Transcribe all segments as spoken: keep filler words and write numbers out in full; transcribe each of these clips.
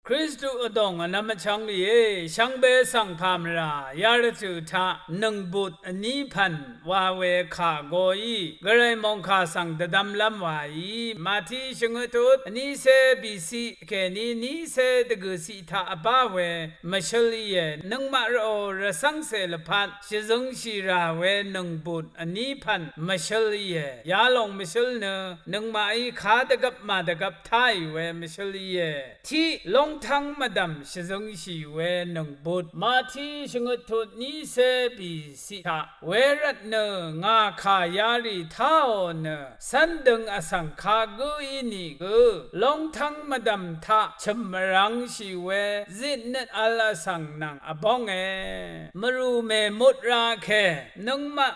Kristu vdòng vnvm vchvng rìé, shvngbe svng pà mvrà yarvtø̀ taq nøngbut vní pv̀n wa we kà goí, gvray mòngkà svng dvdvmlv́m wàí. Màti shvngøt tut vnícé bìciq kèní nícé dvgø̀ciq taq vbá we mvshǿl íe. Nøngmaq rvò rvcv́ngcè lvpat shvzøngshì rà we nøngbut vní pv̀n mvshǿl íe. Yalòng mvshǿl nø nøngmaqí kadvgvp màdvgvp táì we mvshǿl íe. Tiq lóngtv́ng mvdv̀m shvzøngshì we nøngbut. Màti shvngøt tut nícé bìciq taq, wervtnø ngà kà yarì táò nø cv́ndøng vsvng kagǿ ínìgø, lóngtv́ng mvdv̀m taq chø̀m vrv̄ngshì we zitnøt vl vsvng nvng vbónge. Mvrù mèmut ra ke, nøngmaq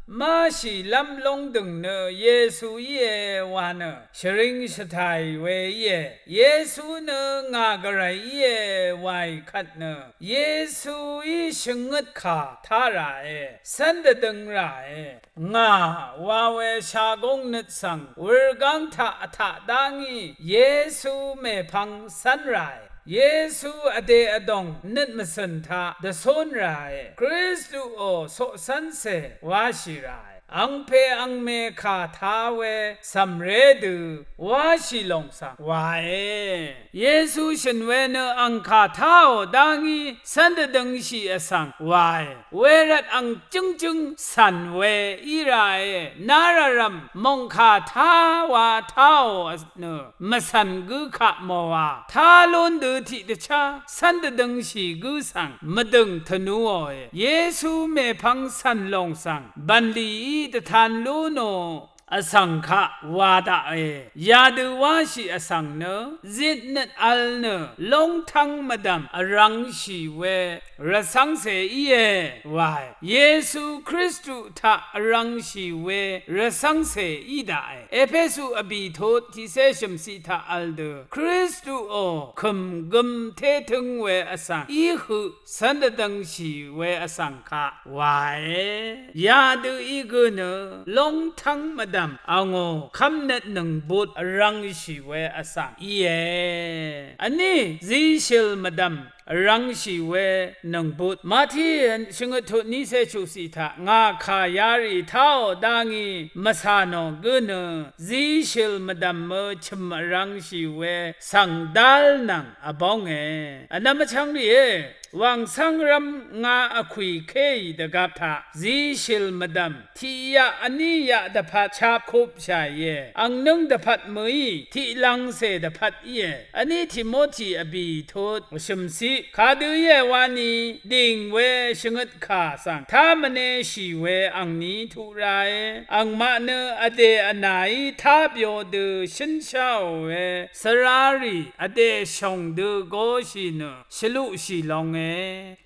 máshìlv́m lóngdø̀ng nø Yesu íe wa nø shvring shvtàì we íe. Yesu nø ngà gvray íe waì kvt nø Yesuí shvngøt kà tá ràe, cv́n dvdøng ràe. Ngà wa we shagóng nøt svng wurgáng taq vtaq dá ngí Yesu mèpvng cv́n ràe. Yesu vdè vdòng nøt mvcø̀n taq dvcún ràe. Kristuò coqcv́ncè wáshì ràe. Angpè angmè kà tā we cv̀mré dø wáshì lòng svng wàe. Yesu shø̀n we nø ang kà táò dá ngí cv́n dvdøngshì vsvng wàe. Wervt ang jǿngjǿng cv̀n we í ràe. Náràrv̀m mòngkà tá wa táò nø mvcv̀n gǿ kaq mòwa. Tá lún dø tiqdvchá cv́n dvdøngshì gǿ svng mvdø̀ng tvnúòe. Yesu mèpvng cv̀n lòng svng bv̀nlìí dvtan lú nò vsvng kaq wa daqe. Yadø wáshì vsvng nø zitnøt vl nø lóngtv́ng mvdv̀m vrv̄ngshì we rvcv́ngcè íe wae. Yesu Kristu taq vrv̄ngshì we rvcv́ngcè í daqe. Epesu vbì tut tiqcé shø̀mciq taq vl dø Kristuò kø̀m gøm tétǿng we vsvng í høq cv́n dvdøngshì we vsvng kaq wàe. Yadø í gø nø lóngtv́ng mvdv̀m angò kv́mnøt nøngbut vrv̄ngshì we vsvng íe. Vní zishø̀l mvdv̀m vrv̄ngshì we nøngbut. Màti shvngøt tut nícé chuqciq taq ngà kà yarì táò dá ngí mvcà nò gǿ nø zishø̀l mvdv̀mø chø̀m vrv̄ngshì we svng dál nvng vbónge. Vnvm vchvng rìé, wàng cv́ng rv́m nga vkwì kéì dvgvp taq zishø̀l mvdv̀m tiqyaq vní yaq dvpvt chapkupshàìe. Angnǿng dvpvt mø̀í tiqlv̄ngcè dvpvt íe. Vní Timoti vbì tut shø̀mciq. Kadø íe wani dìng we shvngøt kà svng tá mvneshì we angni tuq rae. Angmaq nø vdè vnàí tá byo dø shǿnsháò we svrarì vdè shòng dø góshì nø shvluqshì longe.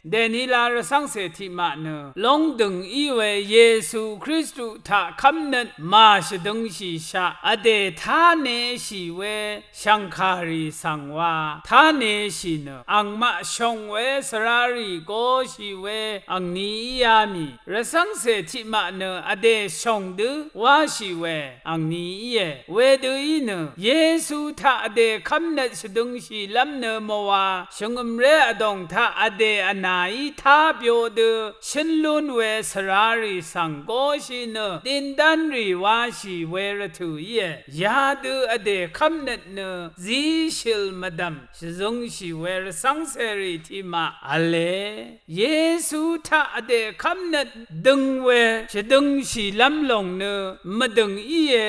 Dènila rvcv́ngcè tiqmaq nø lóngdø̀ng í we Yesu Kristu taq kv́mnøt màshvdøngshìshaq vdè táneshì we shv̀ngkàrì svng wa táneshì nø angmaq shòng we svrarì goshì we angni íá mì. Rvcv́ngcè tiqmaq nø vdè shòng dø wáshì we angni íe. Wedø í nø Yesu taq vdè kv́mnøt shvdøngshìlv́m nø mvwa shvngø̀mré vdòng taq vdè vnàí tá byo dø shǿn lún we svrarì svng góshì nø dindánrì washì we rvtø̀ íe. Yadø vdè kv́mnøt nø zishø̀l mvdv̀m shvzøngshì we rvcv́ngcèrì tiqmaq v̄le. Yesu taq vdè kv́mnøt døng we shvdøngshìlv́m lòng nø mvdø̀ng íe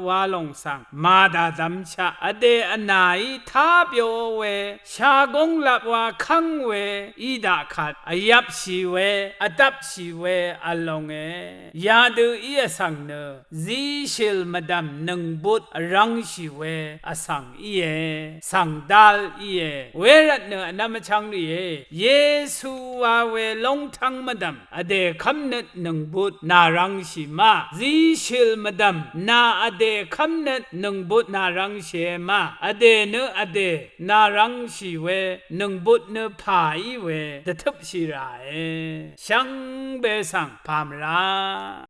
wa lòng svng màdàdvmshaq vdè vnàí tá byo we shagóng lap wa kv́ng we í daq kvt vyvpshì we vdvpshì we v̄l longe. Yadø í vsvng nø zishø̀l mvdv̀m nøngbut vrv̄ngshì we vsvng íe, svng dál íe. Wervtnø vnvm vchvng rìé, Yesu wa we lóngtv́ng mvdv̀m vdè kv́mnøt nøngbut nàrv̄ngshì ma. Zishø̀l mvdv̀m nà vdè kv́mnøt nøngbut nàrv̄ngshìe ma. Vdè nø vdè nàrv̄ngshì we nøngbut nø pà í we dvtøpshì ràe. Shvngbe svng pà mvrá.